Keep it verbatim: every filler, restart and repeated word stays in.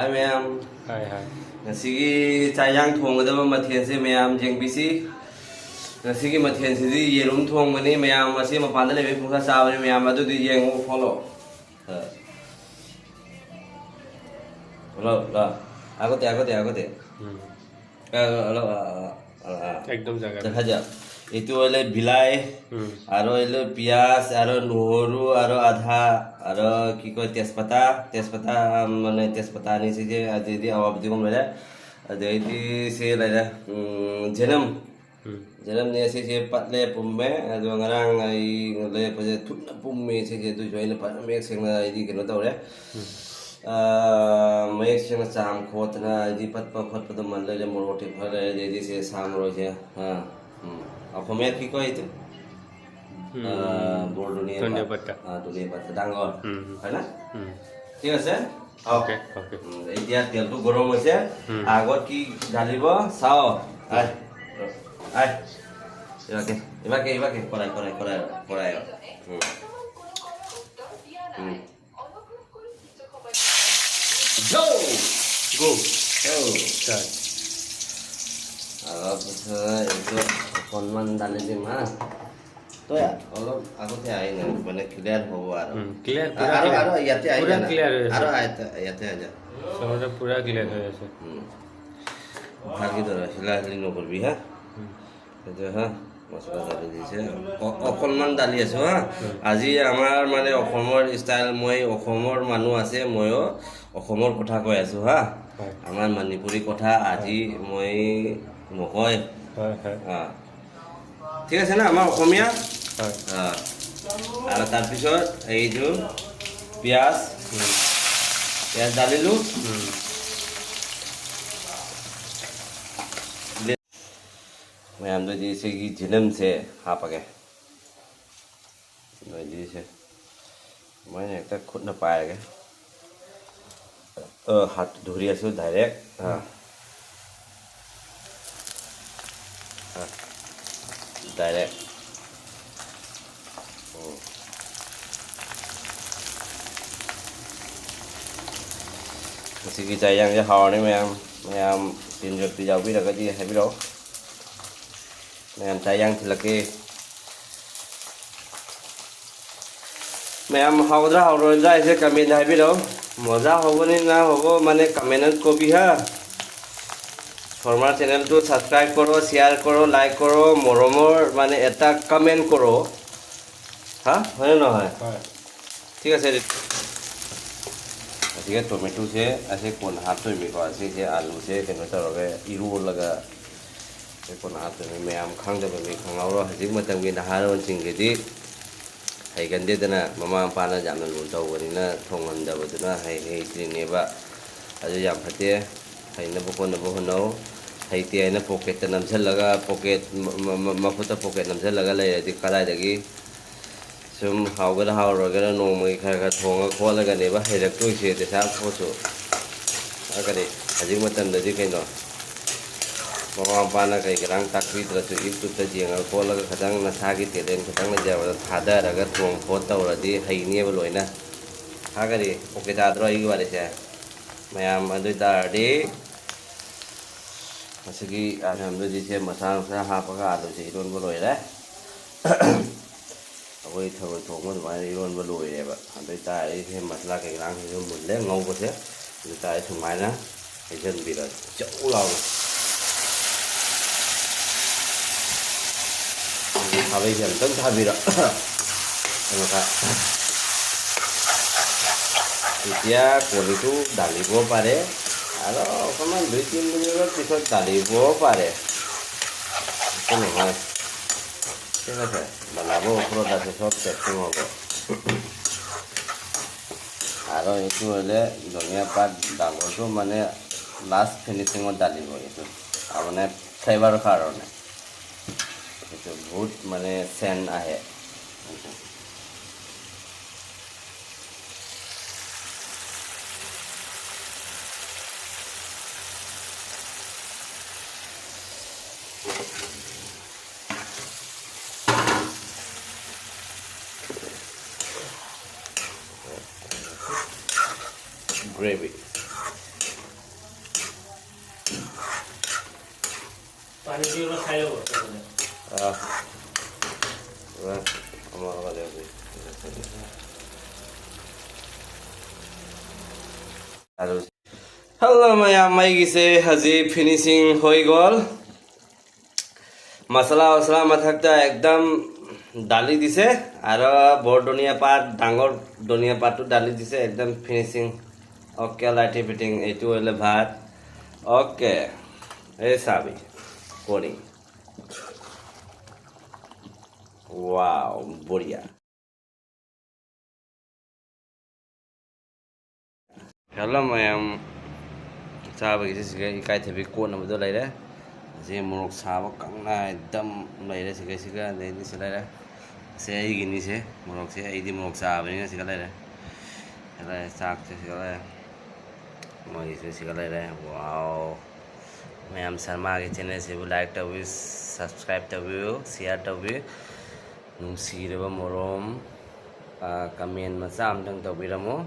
ꯍꯥꯏ ꯃꯌꯥꯝ꯫ ꯍꯥꯏ, ꯍꯥꯏ꯫ ꯉꯁꯤꯒꯤ ꯆꯥꯛ ꯏꯟꯖꯥꯡ ꯊꯣꯡꯒꯗꯕ ꯃꯊꯦꯜꯁꯦ ꯃꯌꯥꯝ ꯌꯦꯡꯕꯤꯁꯤ꯫ ꯉꯁꯤꯒꯤ ꯃꯊꯦꯜꯁꯤꯗꯤ ꯌꯦꯔꯨꯝ ꯊꯣꯡꯕꯅꯤ꯫ ꯃꯌꯥꯝ ꯑꯁꯤ ꯃꯄꯥꯟꯗ ꯂꯩꯕ ꯄꯨꯡꯆꯥ ꯆꯥꯕꯅꯤ꯫ ꯃꯌꯥꯝ ꯑꯗꯨꯗꯤ ꯌꯦꯡꯉꯨ, follow꯫ ꯑ꯫ Hello, hello. আগতে, আগতে, আগতে। ꯎꯝ꯫ ꯑ, hello, ꯑ, ꯑ, ꯑ, ꯑ। একদম জাগা নাই। দেখা যাক। এইটো হ'লে বিলাহী, উম। আৰু হ'লে পিঁয়াজ, আৰু নহৰু, আৰু আদা, আৰু কি কয়, তেজপাতা, তেজপাতা, মানে, তেজপাতা আনিছে যে, আজি দি অভাৱ দিব মানে। ꯑꯗꯩꯗꯤ ꯁꯤ ꯂꯩꯔꯦ, ꯎꯝ, ꯖꯦꯅꯝ꯫ ꯎꯝ꯫ ꯖꯦꯅꯝꯅꯦ ꯁꯤꯁꯦ ꯄꯠꯂꯦ, ꯄꯨꯝꯃꯦ꯫ ꯑꯗꯣ ꯉꯔꯥꯡ ꯑꯩ ꯂꯩꯔꯛꯄꯁꯦ ꯊꯨꯅ ꯄꯨꯝꯃꯦ ꯁꯤꯁꯦ, ꯑꯗꯨꯏꯁꯨ ꯑꯩꯅ ꯐꯖꯅ ꯃꯌꯦꯛ ꯁꯦꯡꯅ ꯑꯩꯗꯤ ꯀꯩꯅꯣ ꯇꯧꯔꯦ꯫ ꯎꯝ꯫ ꯑꯥ, ꯃꯌꯦꯛ ꯁꯦꯡꯅ ꯆꯥꯝ ꯈꯣꯠꯇꯅ ꯑꯩꯗꯤ ꯄꯠꯄ ꯈꯣꯠꯄꯗꯣ ꯃꯜ ꯂꯩꯔꯦ, ꯃꯣꯔꯣꯛ ꯑꯇꯦꯛꯄ ꯈꯔ ꯂꯩꯔꯦ, ꯑꯗꯩꯗꯤ ꯁꯤ ꯁꯥ ꯃꯔꯣꯏꯁꯦ꯫ ꯑꯥ, ꯎꯝ꯫ অসমীয়াত কি কয় এইটো? ꯎꯝ, আহ, বৰ ধনিয়া ধনিয়া পাত। পাতা। আহ, ধনিয়া পাতা ডাঙৰ। উম, উম। হয় না? উম। ঠিক আছে? আহক। Okay, okay. উম, এতিয়া তেলটো গৰম হৈছে। উম। আগত কি ঢালিব চাওঁ। আহ, আহ। ইবাকে, ইবাকে, ইবাকে, কৰাই, কৰাই, কৰাই, কৰাই। উম। উম। Go! Go! Go! Start. অলপ, এইটো অকণমান ঢালি দিম, হা? তই অলপ আগতে আহি না, মানে, ক্লিয়াৰ হ'ব আৰু। উম, ক্লিয়াৰ, আ-, পুৰা আৰু, ক্লিয়াৰ। আৰু ইয়াতে আহি পুৰা যা না। ক্লিয়াৰ হৈ আছে। আৰু আহ, ইয়াতে, ইয়াতে আহি যা। চবতে পুৰা ক্লিয়াৰ হৈ আছে। উম। ভালকে ধৰ, হিলা হিলি নকৰিবি, হা? উম। এইটো, হা? মছলা ঢালি দিছে। অ-, অকণমান ঢালি আছো, হা? উম। আজি আমাৰ, মানে, অসমৰ ষ্টাইল, মই অসমৰ মানুহ আছে, ময়ো অসমৰ কথা কৈ আছো, হা? হয়। আমাৰ মণিপুৰী কথা আজি হয়। মই নকয়। হয়, হয়। হা। ঠিক আছে না, আমাৰ অসমীয়া? হয়। হা। আৰু তাৰপিছত এইটো পিঁয়াজ, উম। পিঁয়াজ ঢালিলো। উম। ꯃꯌꯥꯝꯗꯣ ꯑꯩꯗꯤ ꯁꯤꯒꯤ ꯖꯤꯅꯝꯁꯦ ꯍꯥꯞꯄꯒꯦ꯫ ꯅꯣꯏꯗꯤꯁꯦ ꯁꯨꯃꯥꯏꯅ ꯍꯦꯛꯇ ꯈꯨꯠꯅ ꯄꯥꯏꯔꯒꯦ꯫ ꯑ, ꯍꯥꯠ ꯙꯨꯔꯤꯌꯥꯁꯨ direct꯫ ꯑ꯫ ꯑ꯫ Direct꯫ ꯎꯝ꯫ ꯉꯁꯤꯒꯤ ꯆꯥꯛ ꯌꯦꯟꯁꯥꯡꯁꯦ ꯍꯥꯎꯔꯅꯤ ꯃꯌꯥꯝ꯫ ꯃꯌꯥꯝ ꯇꯤꯟ ꯌꯣꯠꯄꯤ ꯌꯥꯎꯕꯤꯔꯒꯗꯤ ꯍꯥꯏꯕꯤꯔꯛꯑꯣ꯫ ꯃꯌꯥꯝ ꯆꯥꯛ ꯌꯦꯟꯁꯥꯡ ꯊꯤꯜꯂꯛꯀꯦ꯫ ꯃꯌꯥꯝ ꯍꯥꯎꯒꯗ꯭ꯔꯥ ꯍꯥꯎꯔꯣꯏꯗ꯭ꯔꯥ ꯍꯥꯏꯁꯦ comment ꯍꯥꯏꯕꯤꯔꯛꯑꯣ꯫ ꯃꯣꯖꯥ ꯍꯧꯕꯅꯤꯅ ꯍꯧꯕ ꯃꯥꯅꯦ comment ꯀꯣꯕꯤ ꯍꯥ꯫ ꯐꯣꯔꯃꯔ ꯆꯦꯅꯦꯜꯗꯨ subscribe ꯀꯣꯔꯣ, share ꯀꯣꯔꯣ, like ꯀꯣꯔꯣ, ꯃꯣꯔꯣ ꯃꯣꯔ ꯃꯥꯅꯦ ꯑꯦꯇꯥ comment ꯀꯣꯔꯣ ꯍꯥ꯫ ꯍꯣꯏ ꯅꯣ ꯍꯣꯏ꯫ ꯍꯣꯏ꯫ ꯊꯤꯛ ꯑꯁꯦ ꯑꯁꯤꯒ ꯇꯣꯃꯦꯇꯣꯁꯦ ꯑꯁꯤ ꯀꯣꯟꯅ ꯍꯥꯞꯇꯣꯏꯅꯤꯀꯣ꯫ ꯑꯁꯤꯁꯦ ꯑꯥꯂꯨꯁꯦ ꯀꯩꯅꯣ ꯇꯧꯔꯒ ꯏꯔꯣꯜꯂꯒ ꯑꯩ ꯀꯣꯟꯅ ꯍꯥꯞꯇꯣꯏꯅꯤ꯫ ꯃꯌꯥꯝ ꯈꯪꯗꯕ ꯃꯤ ꯈꯪꯍꯧꯔꯣ꯫ ꯍꯧꯖꯤꯛ ꯃꯇꯝꯒꯤ ꯅꯍꯥꯔꯣꯟꯁꯤꯡꯒꯤꯗꯤ ꯍꯩꯒꯟꯗꯦꯗꯅ ꯃꯃꯥ ꯃꯄꯥꯅ ꯌꯥꯝꯅ ꯂꯨꯅ ꯇꯧꯕꯅꯤꯅ ꯊꯣꯡꯍꯟꯗꯕꯗꯨꯅ ꯍꯩ ꯍꯩꯇ꯭ꯔꯤꯅꯦꯕ꯫ ꯑꯗꯨ ꯌꯥꯝ ꯐꯠꯇꯦ꯫ ꯍꯩꯅꯕ ꯈꯣꯠꯅꯕ ꯍꯣꯠꯅꯧ꯫ ꯍꯩꯇꯦ ꯍꯥꯏꯅ ꯄꯣꯀꯦꯠꯇ ꯅꯝꯁꯤꯜꯂꯒ ꯄꯣꯀꯦꯠ ꯃ- ꯃ- ꯃ- ꯃꯈꯨꯠꯇ ꯄꯣꯀꯦꯠ ꯅꯝꯁꯤꯜꯂꯒ ꯂꯩꯔꯗꯤ ꯀꯗꯥꯏꯗꯒꯤ ꯁꯨꯝ ꯍꯥꯎꯒꯦꯔꯥ ꯍꯥꯎꯔꯣꯏꯒꯦꯔꯥ ꯅꯣꯡꯃꯒꯤ ꯈꯔ ꯈꯔ ꯊꯣꯡꯉ ꯈꯣꯠꯂꯒꯅꯦꯕ ꯍꯩꯔꯛꯇꯣꯏꯁꯦ ꯗꯦꯁꯥ ꯄꯣꯠꯁꯨ꯫ ꯀꯔꯤ ꯍꯧꯖꯤꯛ ꯃꯇꯝꯗꯗꯤ ꯀꯩꯅꯣ ꯃꯃꯥ ꯃꯄꯥꯅ ꯀꯩ ꯀꯔꯥꯡ ꯇꯥꯛꯄꯤꯗ꯭ꯔꯁꯨ ꯌꯨꯇ꯭ꯌꯨꯕꯇ ꯌꯦꯡꯉꯒ ꯈꯣꯠꯂꯒ ꯈꯤꯇꯪ ꯅꯁꯥꯒꯤ ꯇꯦꯂꯦꯟ ꯈꯤꯇꯪ ꯂꯩꯖꯕꯗꯣ ꯊꯥꯗꯔꯒ ꯊꯣꯡ ꯈꯣꯠ ꯇꯧꯔꯗꯤ ꯍꯩꯅꯦꯕ ꯂꯣꯏꯅ꯫ ꯍꯥꯏꯒꯗꯤ ꯑꯣꯀꯦ ꯇꯥꯗ꯭ꯔꯣ ꯑꯩꯒꯤ ꯋꯥꯔꯤꯁꯦ? ꯃꯌꯥꯝ ꯑꯗꯨ ꯑꯣꯏ ꯇꯥꯔꯗꯤ ꯃꯁꯤꯒꯤ ꯑꯥꯏꯇꯦꯝꯗꯨꯗꯤ ꯁꯦꯝ ꯃꯁꯥ ꯃꯁꯥ ꯍꯥꯞꯄꯒ ꯑꯗꯨꯁꯦ ꯏꯔꯣꯟꯕ ꯂꯣꯏꯔꯦ꯫ ꯑꯩꯈꯣꯏ ꯊꯔꯣꯏ ꯊꯣꯡꯕ ꯑꯗꯨꯃꯥꯏꯅ ꯏꯔꯣꯟꯕ ꯂꯣꯏꯔꯦꯕ꯫ ꯑꯗꯨ ꯑꯣꯏꯇꯥꯔꯗꯤ ꯁꯦ ꯃꯁꯂꯥ ꯀꯩꯀꯥꯁꯤꯁꯨ ꯃꯨꯜꯂꯦ ꯉꯧꯕꯁꯦ꯫ ꯑꯗꯨ ꯑꯣꯏꯇꯥꯔꯗꯤ ꯁꯨꯃꯥꯏꯅ ꯍꯩꯖꯤꯟꯕꯤꯔꯒ ꯆꯧ ꯂꯥꯎꯅ ꯈꯥꯕꯩꯁꯦ ꯑꯝꯇꯪ ꯊꯥꯕꯤꯔꯣ꯫ ꯀꯩꯅꯣ ꯈꯔ ꯏꯇꯤꯌꯥ ꯀꯣꯂꯤꯇꯨ ꯗꯥꯂꯤꯕꯣ ꯄꯥꯔꯦ꯫ ꯑꯗꯣ ꯀꯃꯥꯏꯅ ꯗꯨꯏ ꯇꯤꯟ ꯃꯤꯅꯤꯠ ꯄꯤꯁꯣꯠ ꯗꯥꯂꯤꯕꯣ ꯄꯥꯔꯦ꯫ ꯀꯩꯅꯣ ꯍꯣꯏ꯫ ꯁꯦ ꯁꯦ ꯕꯂꯥꯕꯣ ꯎꯈ꯭ꯔꯣ ꯗꯥꯁꯦ ꯁꯣꯠ ꯇꯦꯛꯁꯤꯡ ꯍꯣꯕꯣ꯫ আৰু এইটো হ'লে ধনিয়া পাত ডাঙৰটো মানে লাষ্ট ফিনিচিঙত ঢালিব এইটো, তাৰমানে ফ্লেভাৰ কাৰণে। এইটো বহুত মানে চেণ্ট আহে। Gravy. ꯑꯥ꯫ ꯑꯥ, ꯑꯃ, ꯑꯃ ꯂꯩꯔꯝꯃꯦ꯫ Hello ꯃꯌꯥꯝ, ꯑꯩꯒꯤꯁꯦ ꯍꯧꯖꯤꯛ finishing হৈ গ'ল꯫ মছলা-উছলা ꯃꯊꯛꯇ একদম ঢালি দিছে, আৰু বৰ ধনিয়া পাত, ডাঙৰ ধনিয়া পাতটো ঢালি দিছে, একদম finishing। OK, lighting fitting, এইটো হ'লে ভাত। OK, এই চাবি কৰি। Wow, বঢ়িয়া। Hello ꯃꯌꯥꯝ, ꯆꯥꯕꯒꯤꯁꯦ ꯁꯤꯒ ꯏꯀꯥꯏꯊꯕꯤ ꯀꯣꯠꯅꯕꯗꯣ ꯂꯩꯔꯦ꯫ ꯑꯁꯤ ꯃꯣꯔꯣꯛ ꯁꯥꯕ ꯀꯪꯅ ꯑꯗꯨꯝ ꯂꯩꯔꯦ ꯁꯤꯒ, ꯁꯤꯒ, ꯑꯗꯩꯗꯤ ꯁꯤ ꯂꯩꯔꯦ꯫ ꯁꯦ ꯑꯩꯒꯤꯅꯤꯁꯦ, ꯃꯣꯔꯣꯛꯁꯦ ꯑꯩꯗꯤ ꯃꯣꯔꯣꯛ ꯆꯥꯕꯅꯤꯅ ꯁꯤꯒ ꯂꯩꯔꯦ꯫ ꯁꯤꯒ ꯂꯩꯔꯦ, ꯆꯥꯛꯁꯦ ꯁꯤꯒ ꯂꯩꯔꯦ꯫ ꯃꯣꯏꯒꯤꯁꯨ ꯁꯤꯒ ꯂꯩꯔꯦ꯫ Wow! ꯃꯌꯥꯝ ꯁꯔꯃꯥꯒꯤ channelꯁꯤꯕꯨ like ꯇꯧꯕꯤꯌꯨ, subscribe ꯇꯧꯕꯤꯌꯨ, share ꯇꯧꯕꯤꯌꯨ꯫ ꯅꯨꯡꯁꯤꯔꯕ ꯃꯣꯔꯣꯝ, ꯑ, comment ꯃꯆꯥ ꯑꯝꯇꯪ ꯇꯧꯕꯤꯔꯝꯃꯣ꯫